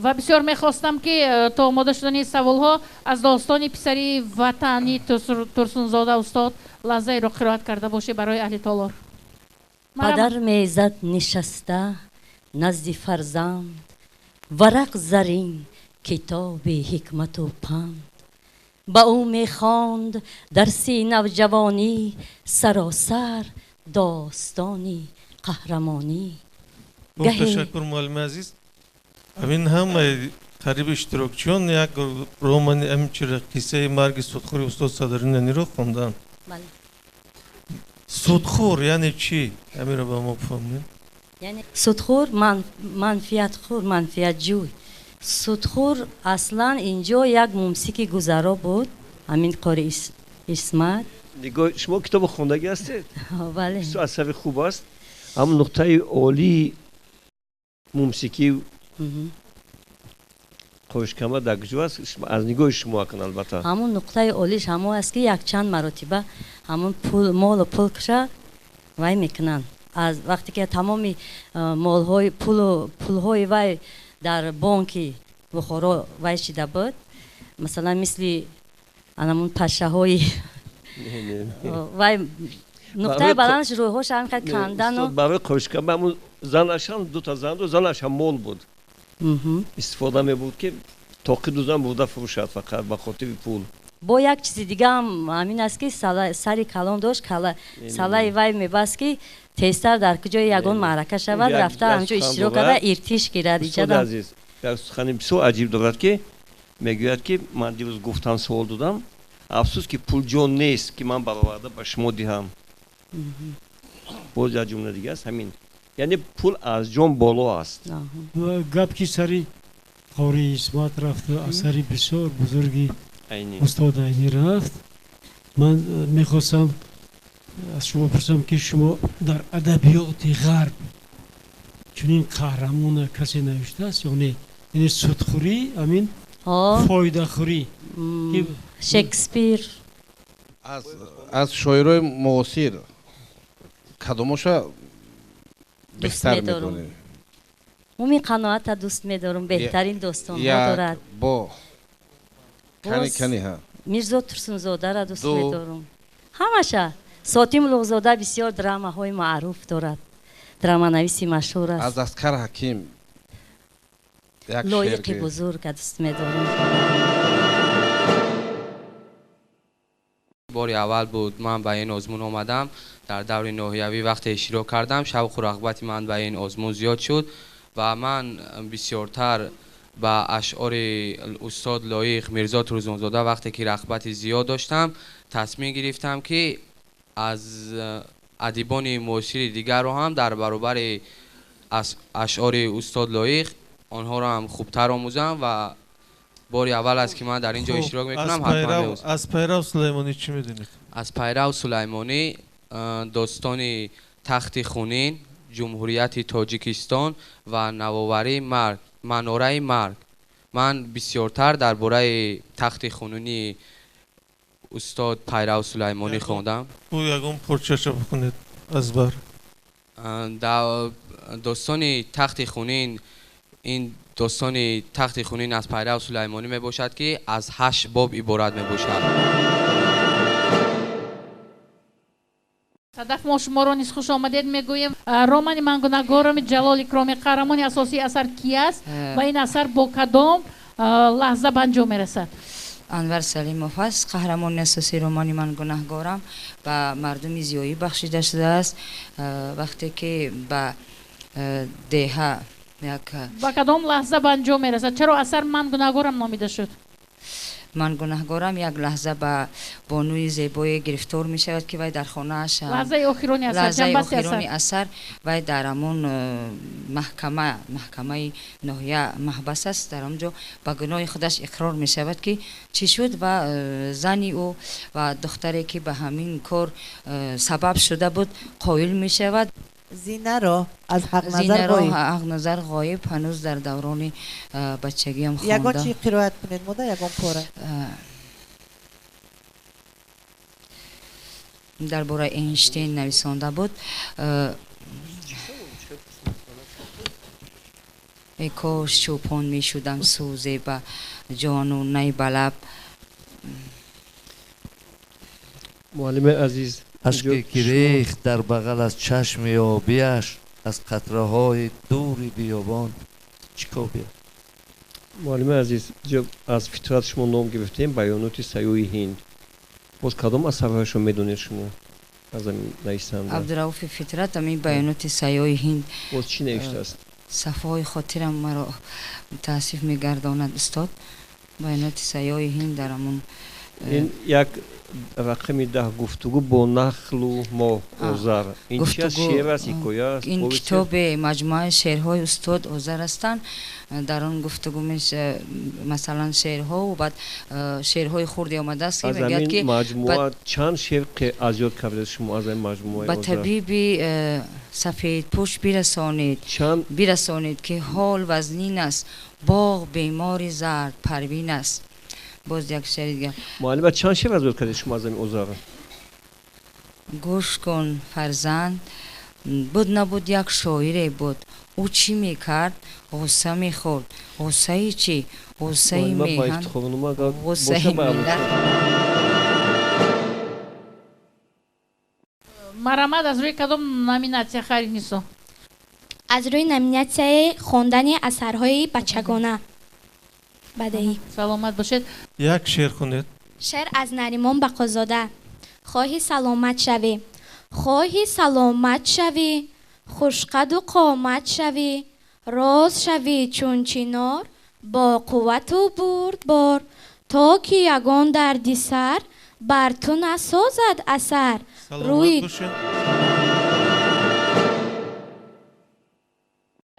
ва бисёр мехостам, ки то омода шудани саволҳо аз достони писари ватани Турсунзода устод лаҳзаеро қироат карда бошед барои аҳли толор. Падар мезад нишаста назди фарзанд, варақ зарин китоби ҳикмату панд. Ба ӯ мехонд дарси навҷавонӣ, саросар достони қаҳрамонӣ. Ташаккур, муаллими азиз. Ҳамин ҳамаи қариби иштирокчиён як романи ҳамин чира қиссаи марги судхӯри устод Садриддин Айниро хонданд. Судхӯр яъне чӣ? Ҳаминро ба мо бифаҳмед. Яъне судхӯр манфиатхӯр, манфиатҷӯй. Судхӯр аслан инҷо як мумсики гузаро буд, ҳамин қори Исмат. Нигоҳ, шумо китобо хондагӣ ҳастед? Бале. Асари хуб аст. Ҳамон нуқтаи олии мумсикӣ қоишкама дар куҷо аст? Аз нигоҳи шумо акн, албатта. Ҳамон нуқтаи олиш ҳамон аст, ки якчанд маротиба ҳамон пул, молу пулкша вай мекунанд. Аз вақте ки тамоми молҳои пулҳои вай дар бонки Бухоро вай шида буд, масалан мисли анамун пашаҳои вай нуқтаи баландш рӯйҳош ҳам хел кандану. Барои қоишкама ҳамун занашам дута зан ду занашам мол буд. Истифода мебуд, ки тоқи дузан бурда фурӯшад фақат ба хотири пул. Бо як чизи дигаам ҳамин аст, ки сари калон дошт, салаи вай мебаст, ки тезтар дар куҷои ягон маърака шавад, рафта ҳамҷо иштирок карда иртиш гирад. Устоди азиз, як сухани бисёр аҷиб дорад, ки мегӯяд, ки ман дирӯз гуфтам, суол додам, афсӯс, ки пул ҷон нест, ки ман бароварда ба шумо диҳам. Боз як ҷумла дига аст ҳамин, яъне пул аз ҷон боло аст. Гап ки сари қори Исмат рафту асари бисёр бузурги устод Айнӣ рафт, ман мехостам аз шумо пурсам, ки шумо дар адабиёти ғарб чунин қаҳрамона касе навиштааст ё не? Яъне судхӯрӣ, ҳамин фоидахӯрӣ. Шекспир. Аз шоирои муосир кадомоша беҳтар медонед? Мумин Қаноата дӯст медорам, беҳтарин достонҳо дорад. Бо кани кани ҳа? Мирзо Турсунзодара дӯст медорам. Ҳамаша. Сотим Луғзода бисёр драмаҳои маъруф дорад. Драманависи машҳур аст. Аз Аскар Ҳаким як лоиқи бузурга дӯст медорам. Бори аввал буд ман ба ин озмун омадам. Дар даври ноҳиявӣ вақте иштирок кардам, шавқу рағбати ман ба ин озмун зиёд шуд ва ман бисёртар ба ашъори устод Лоиқ Мирзо Турсунзода вақте ки рағбати зиёд доштам, тасмим гирифтам, ки аз адибони муосири дигарро ҳам дар баробари ашъори устод Лоиқ онҳоро ҳам хубтар омӯзам ва бори аввал аст, ки ман дар ин ҷо иштирок мекунам. Аз Пайрав Сулаймонӣ чӣ медонед? Аз Пайрав Сулаймонӣ достони Тахти хунин, Ҷумҳурияти Тоҷикистон ва навоварии марг, манораи марг. Ман бисёртар дар бораи Тахти хунини устод Пайрав Сулаймонӣ хондам. Бу ягон порчаша бихонед аз бар. Достони Тахти хунин, ин достони Тахти хунин аз Пайрав Сулаймонӣ мебошад, ки аз 8 боб иборат мебошад. Садаф, мо шуморо низ хуш омадед мегӯем. Романи «Ман гунаҳгорам» Ҷалол Икромӣ, қаҳрамони асосии асар ки аст ва ин асар бо кадом лаҳза ба анҷом мерасад? Анвар Салимов аст қаҳрамони асосии романи «Ман гунаҳгорам», ба мардуми зиёӣ бахшида шудааст. Вақте ки ба деҳа як ба кадом лаҳза ба анҷом мерасад? Чаро асар «Ман гунаҳгорам» номида шуд? Ман гунаҳгорам як лаҳза ба бонуи зебое гирифтор мешавад, ки вай дар хонааш лаҳзаи охирони асар, лаҳзаи охирони асар вай дар ҳамон маҳкамаи ноҳия маҳбас аст. Дар он ҷо ба гуноҳи худаш иқрор мешавад, ки чӣ шуд, ва зани ӯ ва духтаре, ки ба ҳамин кор сабаб шуда буд, қоил мешавад. Зинаро аз Ҳақназар Ғоиб. Ҳақназар Ғоиб ҳанӯз дар даврони бачагиам хондам. Ягон чӣ қироат кунед мода, ягон пора. Дар бораи Эйнштейн нависонда буд. Эй кош чӯпон мешудам, сӯзе ба ҷону най ба лаб. Муаллими азиз, ашке ки рехт дар бағал аз чашми обиаш, аз қатраҳои дури биёбон чӣ кобия. Муаллими азиз, аз фитрат шумо ном гирифтем, баёноти Саёи Ҳинд. Боз кадом асарҳояшро медонед шумо аз ҳамин нависанда? Абдурауфи Фитрат, ҳамин баёноти Саёи Ҳинд. Боз чӣ навиштааст? Сафҳаҳои хотирам маро мутаассиф мегардонад, устод. Баёноти Саёи Ҳинд дар ҳамон ин як рақами 10, гуфтугӯ бо нахлу моҳ, Озар. Ин чи аст? Шеър аст, ҳикоя аст? Ин китоби маҷмӯаи шеърҳои устод Озар ҳастанд. Дар он гуфтугӯ, масалан, шеърҳо, баъд шеърҳои хурде омадааст, ки мегӯяд, ки маҷмӯа чанд шеър аз ёд кардед шумо аз ин маҷмӯаи? Ба табиби сафедпӯш бирасонед, бирасонед, ки ҳол вазнин аст, боғ бемори зард парвин аст. Боз як шеъри дигар. Муаллима, чанд шеър аз ёд кардед шумо аз ҳамин Озар? Гӯш кун, фарзанд. Буд, набуд, як шоире буд. Ӯ чӣ мекард? Ғусса мехӯрд. Ғуссаи чӣ? Ғуссаи меҳан, ғуссаи миллат. Марамад, аз рӯи кадом номинатсия, Хайринисо? Аз рӯи номинатсияи хондани асарҳои бачагона. Бадаӣ. Саломат бошед. Як шеър хонед. Шеър аз Наримон Бақозода. Хоҳӣ саломат шавӣ, хоҳӣ саломат шавӣ, хушқаду қомат шавӣ, роз шавӣ чун чинор, бо қуввату бурдбор, то ки ягон дарди сар бар ту насозад асар. Рӯи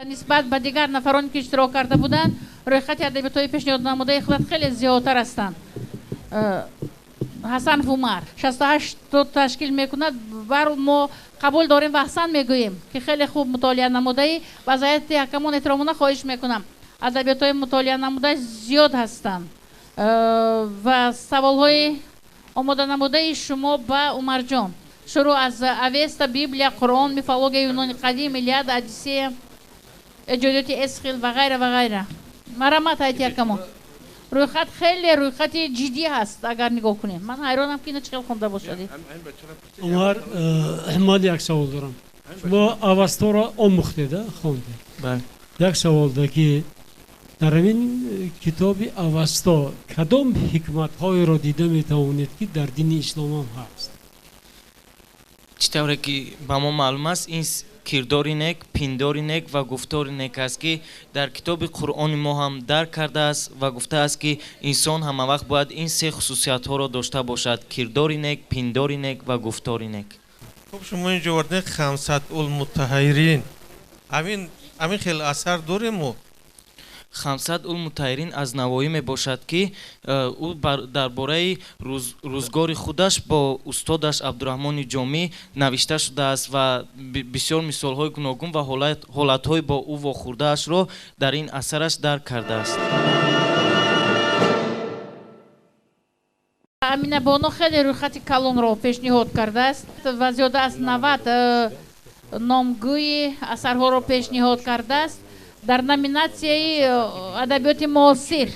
нисбат ба дигар нафароне, ки иштирок карда буданд, рӯйхати адабиётҳои пешниҳоднамудаи худат хеле зиёдтар ҳастанд. Ҳасан Умар 68 то ташкил мекунад. Бар мо қабул дорем ва ҳасан мегӯем, ки хеле хуб мутолиа намудаӣ. Ва аз ҳайати ҳакамон эҳтиромона хоҳиш мекунам, адабиётҳои мутолиа намуда зиёд ҳастанд ва саволҳои омоданамудаи шумо ба Умарҷон шурӯъ аз Авеста, Библия, Қуръон, мифологияи Юнони қадим, Илиада, Одиссея, эҷодиёти Эсхил ва ғайра ва ғайра. Марамат, ҳайати ҳакамон, рӯйхат хеле рӯйхати ҷиддӣ ҳаст, агар нигоҳ кунем. Ман ҳайронам, ки ина чӣ хел хонда бошад. Умар, ман як савол дорам. Шумо Авасторо омӯхтед, хондед. Як савол да, ки дар ҳамин китоби Авасто кадом ҳикматҳоеро дида метавонед, ки дар дини исломам ҳаст? Чӣ тавре ки ба мо маълум аст, ин кирдори нек, пиндори нек ва гуфтори нек аст, ки дар китоби Қуръони мо ҳам дарк кардааст ва гуфтааст, ки инсон ҳамавақт бояд ин се хусусиятҳоро дошта бошад: кирдори нек, пиндори нек ва гуфтори нек. Хуб, шумо инҷо овардед Хамсат-ул-мутаҳайирин. Ҳамин хел асар дорем мо? Хамсат-ул-мутаҳайирин аз Навоӣ мебошад, ки ӯ дар бораи рӯзгори худаш бо устодаш Абдураҳмони Ҷомӣ навишта шудааст ва бисёр мисолҳои гуногун ва ҳолатҳои бо ӯ вохӯрдаашро дар ин асараш дарк кардааст. Амина Боно хеле рӯйхати калонро пешниҳод кардааст ва зиёда аз 90 номгӯи асарҳоро пешниҳод кардааст дар номинатсияи адабиёти муосир.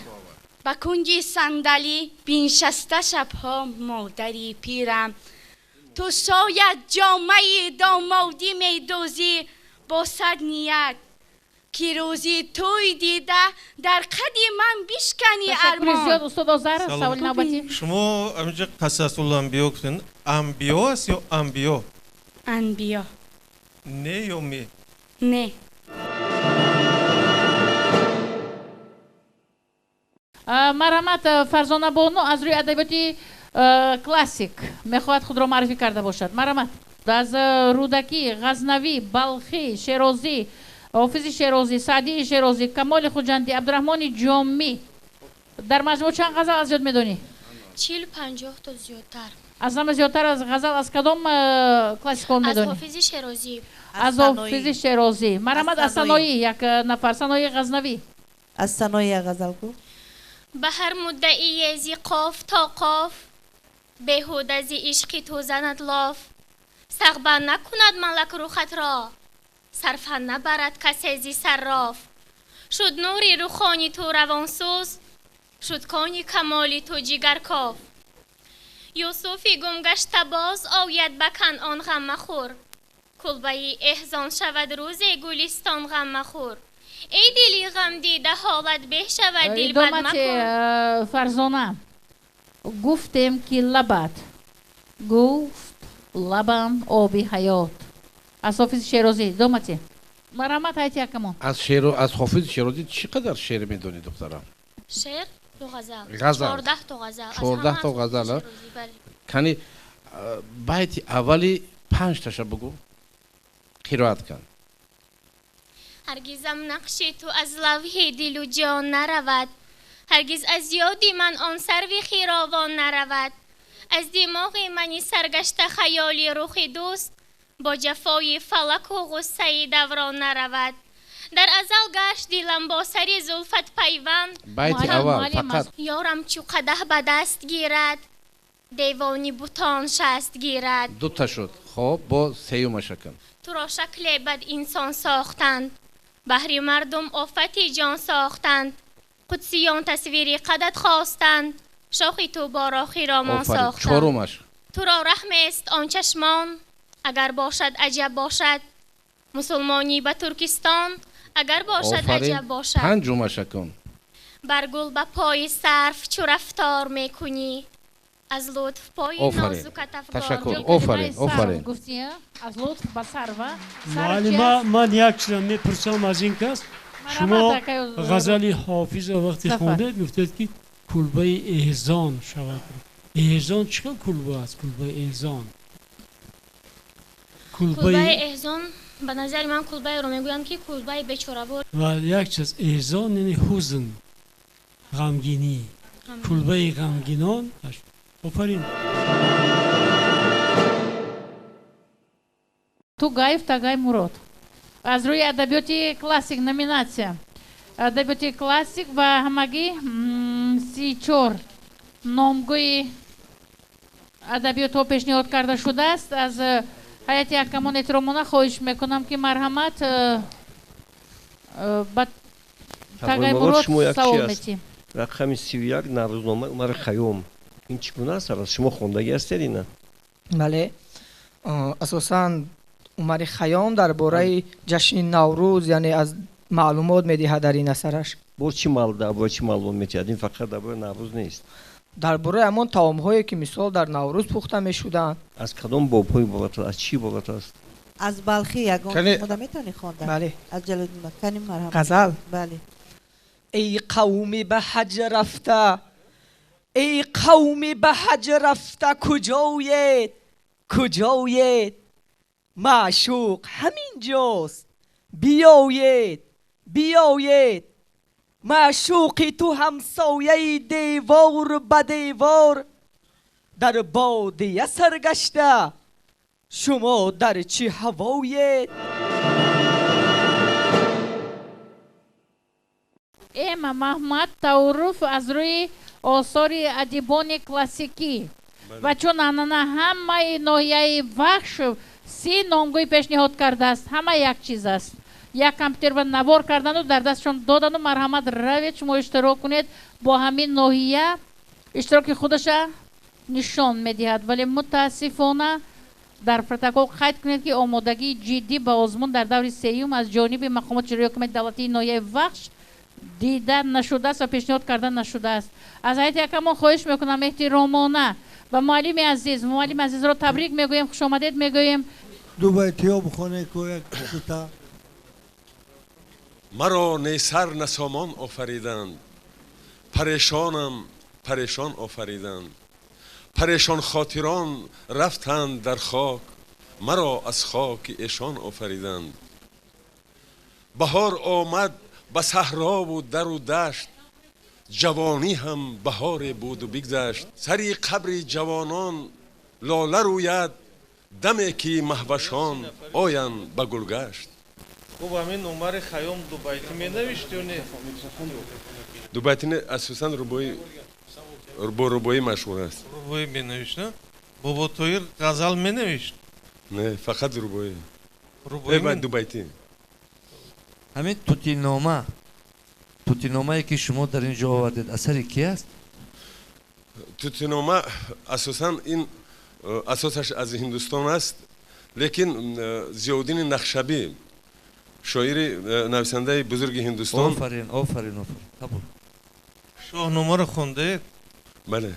Ба кунҷи сандалӣ биншаста шабҳо модари пирам, ту шояд ҷомаи домодӣ медӯзӣ бо сад ният, ки рӯзи тӯй дида дар қади ман бишкани армон. Зиёд, устод Озар, саволи навбатӣ. Шумо ҳаминҷо Қасасул-анбиё гуфтед. Анбиё аст ё амбиё? Анбиё. Не ё ме? Не. Марҳамат, Фарзона Бону аз рӯи адабиёти классик мехоҳад худро муаррифӣ карда бошад. Марҳамат, аз Рӯдакӣ, Ғазнавӣ, Балхӣ, Шерозӣ, Ҳофизи Шерозӣ, Саъдии Шерозӣ, Камоли Хуҷандӣ, Абдураҳмони Ҷомӣ. Дар маҷмӯъ чанд ғазал аз ёд медонӣ? 40-50 то зиёдтар. Аз ҳама зиёдтар аз ғазал аз кадом классикон медонӣ? Аз Ҳофизи Шерозӣ. Аз Ҳофизи Шерозӣ. Марҳамат, аз Саноӣ як нафар, Саноии Ғазнавӣ. Аз Саноӣ як ғазал гӯ. Ба ҳар муддаие зи қоф то қоф, беҳуда зи ишқи ту занад лоф, сағба накунад малак рухатро, сарфа набарад касе зи сарроф. Шуд нури рухони ту равонсӯз, шуд кони камоли ту ҷигаркоф. Юсуфи гумгашта боз ояд ба Канъон, ғам махӯр, кулбаи эҳзон шавад рӯзе гулистон, ғам махӯр. Эй дили ғамдида, ҳолат беҳ шавад, дил бад макун. Фарзона, гуфтем ки лабат гуфт лабам оби ҳаёт. Аз Ҳофизи Шерозӣ домати. Марҳамат, ҳайти акамон. Аз шеър, аз Ҳофизи Шерозӣ чӣ қадар шеър медонӣ, духтарам? Шеър ду ғазал. Ғазал. 14 то ғазал. 14 то ғазал. Кани байти аввали 5 таша бугӯ. Қироат кан. Ҳаргизам нақши ту аз лавҳи дилу ҷон наравад. Ҳаргиз аз ёди ман он сарви хировон наравад. Аз димоғи мани саргашта хаёли рухи дӯст бо ҷафои фалаку ғуссаи даврон наравад. Дар азал гашт дилам бо сари зулфат пайванд. Байти аввал фақат. Ёрам чу қадаҳ ба даст гирад, девони бутон шаст гирад. Дута шуд. Хоб, бо сеюмаша кун. Туро шакле бад инсон сохтанд, баҳри мардум офати ҷон сохтанд. Қудсиён тасвири қадат хостанд, шохи ту боро хиромон сохтанд. Чорумаш. Туро раҳмест он чашмон, агар бошад аҷаб бошад. Мусулмонӣ ба Туркистон, агар бошад аҷаб бошад. Панҷумаша кун. Бар гул ба пои сарф чу рафтор мекунӣ, аз лутф пои нозукат афгор. Ташаккур. Офарин, офарин. Гуфтӣ аз лутф ба сарва. Муаллима, ман як чиза мепурсам аз ин кас. Шумо ғазали Ҳофизро вақте хондед, гуфтед ки кулбаи эҳзон шавад. Эҳзон чӣ хел кулба аст? Кулбаи эҳзон. Кулбаи эҳзон ба назари ман кулбаеро мегӯянд ки кулбаи бечоравор. Ва як чиз, эҳзон яъне ҳузн, ғамгинӣ. Кулбаи ғамгинон. Офарин. Тугаев Тагай Мурод. Аз рӯи адабиёти классик номинатсия. Адабиёти классик ва ҳамагӣ 34 номгӯи адабиётҳо пешниҳод карда шудааст. Аз ҳайати ҳакамон эҳтиромона хоҳиш мекунам ки марҳамат ба Тагай Мурод савол метиҳем. Рақами 31 Наврӯзномаи Умари Хайём. Ин чӣ гуна асар аст? Шумо хондагӣ ҳастед ина? Бале. Асосан Умари Хайём дар бораи ҷашни Наврӯз, яъне аз маълумот медиҳад дар ин асараш. Боз чӣ дар бораи чӣ маълумот медиҳад? Ин фақат дар бораи Наврӯз нест. Дар бораи ҳамон таомҳое ки мисол дар Наврӯз пухта мешуданд. Аз кадом бобҳо иборат аст? Аз чӣ иборат аст? Аз Балхӣ ягон худа метавонӣ хонда? Бале. Аз Ҷалолиддин Кани марҳамат. Ғазал? Бале. Эй қавми ба ҳаҷ рафта, эй қавми ба ҳаҷ рафта, куҷоед? Куҷоед? Маъшуқ ҳамин ҷост, биёед, биёед. Маъшуқи ту ҳамсояи девор ба девор, дар бодия саргашта, шумо дар чӣ ҳавоед? Эма Маҳмад Тауров аз рӯи осори адибони классикӣ. Ва чун анана ҳамаи ноҳияи Вахш 30 номгӯй пешниҳод кардааст, ҳама як чиз аст. Як компютер ва навор кардану дар дастшон додану марҳамат равед, шумо иштирок кунед. Бо ҳамин ноҳия иштироки худаша нишон медиҳад. Вале мутаассифона дар протокол қайд кунед ки омодагии ҷиддӣ ба озмун дар даври сеюм аз ҷониби мақомоти иҷроияи ҳукумати давлатии ноҳияи Вахш дида нашудааст ва пешниҳод карда нашудааст. Аз ҳайати ҳакамон хоҳиш мекунам эҳтиромона ва муаллими азиз, муаллими азизро табрик мегӯем, хушомадед мегӯем. Ду байтиё бихонед ку як дута. Маро не сар на сомон офариданд, парешонам парешон офариданд. Парешон хотирон рафтанд дар хок, маро аз хоки эшон офариданд. Баҳор омад ба саҳрову дару дашт, ҷавонӣ ҳам баҳоре буду бигзашт. Сари қабри ҷавонон лола рӯяд, даме ки маҳвашон оянд ба гулгашт. Хуб, ҳамин Умари Хайём дубайтӣ менавишт ё не? Дубайтӣ не, асосан рубоӣ, бо рубоӣ машҳур аст. Рубоӣ менавишт, на? Бобо Тоир ғазал менавишт? Не, фақат рубоӣ. Рубоӣ дубайтӣ. Ҳамин тутинома, тутиномае ки шумо дар ин ҷо овардед, асари ки аст? Тутинома асосан ин асосаш аз Ҳиндустон аст, лекин Зиёддини Нақшабӣ, Шоири нависандаи бузурги Ҳиндустон. Офарин, офарин, офарин. Қабул. Шоҳномаро хондаед? Бале.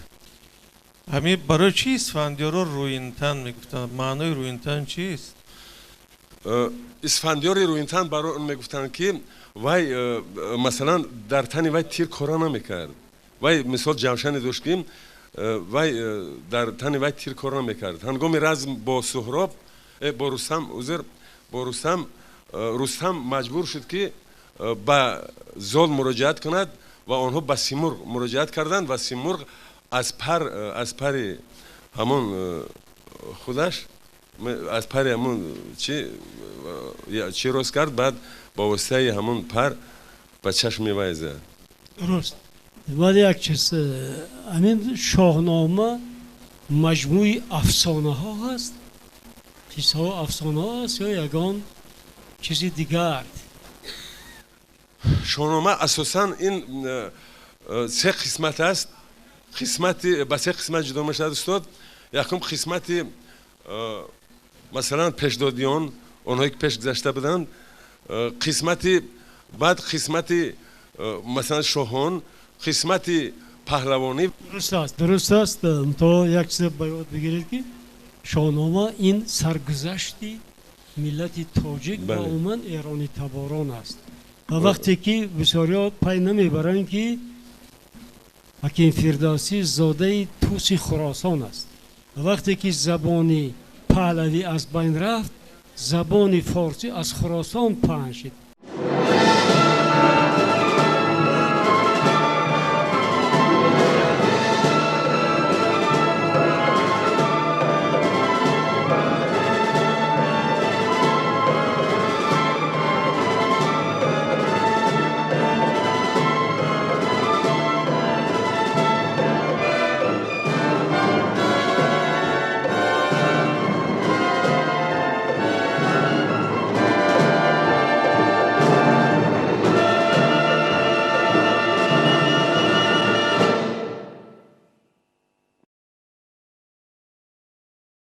Ҳамин барои чӣ Исфандиёрро рӯинтан мегуфтанд? Маънои рӯинтан чист? Исфандиёри рӯинтан барои он мегуфтанд, ки вай, масалан, дар тани вай тир кора намекард. Вай мисол ҷавшане дошт, ки вай дар тани вай тир кор намекард. Ҳангоми разм бо Суҳроб, бо Рустам, узр, бо Рустам, Рустам маҷбур шуд, ки ба зол муроҷиат кунад ва онҳо ба Симурғ муроҷиат карданд ва Симурғ аз пари ҳамон худаш, аз пари ҳамон чи рост кард, баъд ба воситаи ҳамон пар ба чашми вай зад. Дуруст. Вале як чиз, ҳамин Шоҳнома маҷмӯи афсонаҳо ҳаст, қиссаҳо, афсонаҳо аст ё ягон чизи дигар? Шоҳнома асосан ин се қисмат аст. Қисмати ба се қисмат ҷудо мешавад, устод. Якум қисмати, масалан, пешдодиён, онҳое ки пеш гузашта буданд, қисмати баъд қисмати, масалан, шоҳон, қисмати паҳлавонӣ. Дуруст аст, дуруст аст. То як чиз ба ёд бигиред, ки Шоҳнома ин саргузашти миллати тоҷик ва умуман эронӣ таборон аст. Ва вақте ки бисёриҳо пай намебаранд, ки Ҳаким Фирдавсӣ зодаи Тӯси Хуросон аст. Ва вақте ки забони паҳлавӣ аз байн рафт, забони форсӣ аз Хуросон паҳн шуд.